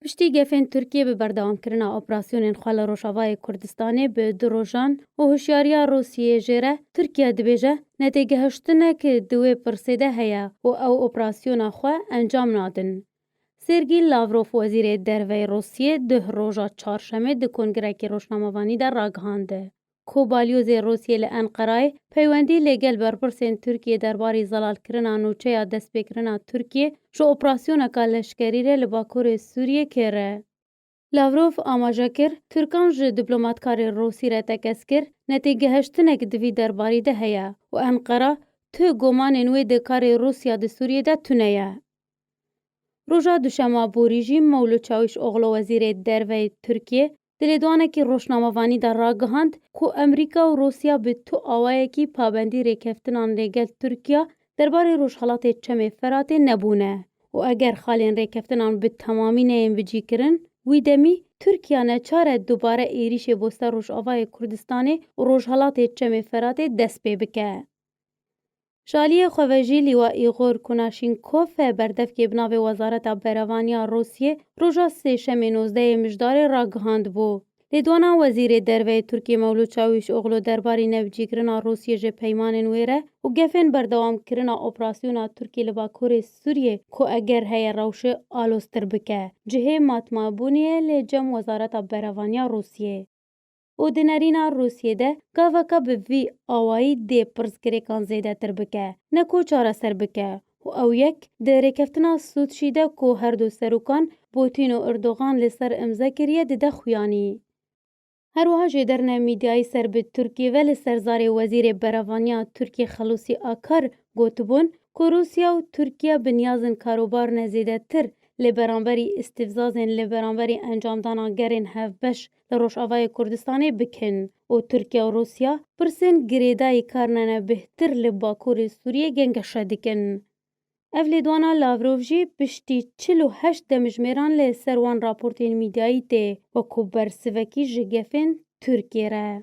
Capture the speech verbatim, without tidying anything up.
Piştî gefên Tirkiye bi berdewamkirina operasyonên xwe li Rojavayê Kurdistanê bi du rojan û hişyariya Rûsiyê jê re, Tirkiye dibêje, netêgehiştinek di wê pirsê de heye û ew operasyona xwe encam nadin. Sergî Lavrov, wezîrê derveyê Rûsiyê, duh roja çarşemê di kongrekî rojnamevanî de ragihand, ku balyozê Rûsiyê li Enqerayê peywendî lêgel berpirsên Tirkiyê derbarî zelalkirina nûçeya destpêkirina Tirkiyê ji operasyoneka leşkerî re li Bakurê Sûriyê kir. Lavrov amaje kir, Tirkan ji diplomatkarê Rûsî re tekez kir, netêgehiştinek di vî derbarî de heye û Enqera tu gumanên wê di karê Rûsya di Sûriyê de tune ye. Roja duşema borî jî Mewlût Çawîşoglu, wezîrê derveyê Tirkiyê, di lêdwanekî rojnamevanî de ragihand ku Amerîka û Rûsya bi tu awayekî pabendî rêkeftinan lêgel Tirkiya derbarê Rojhelatê Çemê Feratê nebûne û eger xalên rêkeftinan bi temamî neyên bicîkirin, wî demî Tirkiya neçar e dubare êrîşê bo ser Rojavayê Kurdistanê û Rojhelatê Çemê Feratê dest pê bike. Ji aliyê xwe ve jî Lîwa Îgor Kunaşînkov, berdevkê bi navê Wezareta Berevaniya Rûsiyê, roja sêşemê nozdehê Mijdarê ragihand bû. Lêdwana wezîrê derveyê Tirkiyê Mewlût Çawîşoglu derbarî nebicîkirina Rûsiyê ji peymanên wê re û gefên berdewamkirina operasyona Tirkiyê li Bakurê Sûriyê ku eger heye rewşê aloztir bike, cihê matmabûnê ye li cem Wezareta Berevaniya Rûsiyê. Û di nerîna Rûsiyê de gaveka bi vî awayî dê pirsgirêkan zêdetir bike, ne ku çareser bike. Û ew yek di rêkeftina Sûtçî de ku her du serokan Putin û Erdogan li ser imze kiriye dide xuyanî. Her wiha jêderine mîdyayî ser bi Tirkiyê ve li ser zarê Wezîrê Berevaniya Tirkiyê Xelûsî Akar gotibûn ku Rûsya û Tirkiye bi niyazin karobarine zêdetir li beramberî îstîfzazên li beramberî encamdana gerên hevbeş li Rojavayê Kurdistanê bikin û Tirkiye û Rûsya pirsên girêdayî karnene bêhtir li Bakurê Sûriyê gengeşe dikin. Ev lêdwana Lavrov jî piştî çil û heşt demjimêran li ser wan raportên mîdyayî tê wekû bersivekî ji gefên Tirkiyê re.